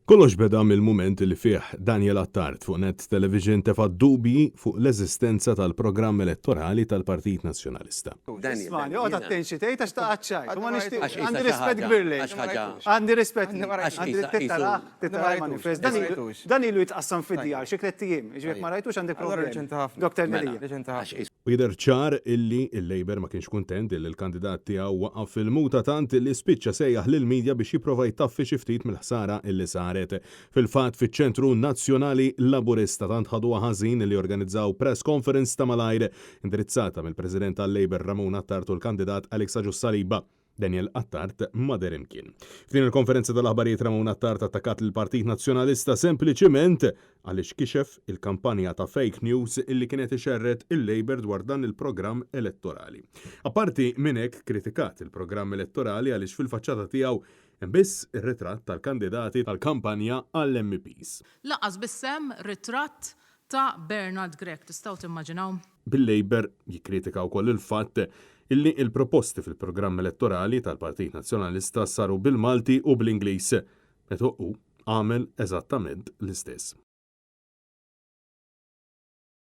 Kollox beda mill-mument li fih Daniel Attard fuq Net Television tefa' dubji fuq l-eżistenza tal-programm elettorali tal-Partit Nazzjonalista. Ismagħni, oqgħod attent xi tgħid għax taqa' ċ-ċajt. U ma nixtieqx, għandi rispett kbir lejk. Għandi rispett lejk. Għandi tarah, tarah il-manifest. Dan ilu jitqassam fid-djar xi tlett ijiem. Jiġifieri jekk ma rajtux għandek problemi. Dr. Delia. U jidher ċar illi l-Labour ma kienx kuntent illi l-kandidat tiegħu waqa' fil-muta tant illi spiċċa sejjaħ lill-media biex jipprova jtaffi xi ftit mill-ħsara illi saret. Fil-fatt fiċ-Ċentru Nazzjonali Laburista tant ħaduha ħażin illi organizzaw press conference ta' malajr indirizzata mill-President tal-Labour Ramon Attard u l-kandidat Alex Agius Saliba. Daniel Attard ma deher imkien. F'din il-konferenza tal-aħbarijiet Ramon Attard attakkat lill-Partit Nazzjonalista sempliċiment għaliex kixef il-kampanja ta' fake news illi kien qed ixerred il-Labour dwar dan il-programm elettorali. Apparti minn hekk kritikat il-programm elettorali għaliex fil-faċċata tiegħu hemm biss ir-ritratt tal-kandidati tal-kampanja għall-MEPs. Lanqas biss hemm ritratt ta' Bernard Grech, tistgħu timmaġinaw? Bil-Labour jikkritika wkoll il-fatt illi l-proposti fil-programm elettorali tal-Partit Nazzjonalista saru bil-Malti u bl-Ingliż, meta hu għamel eżattament l-istess.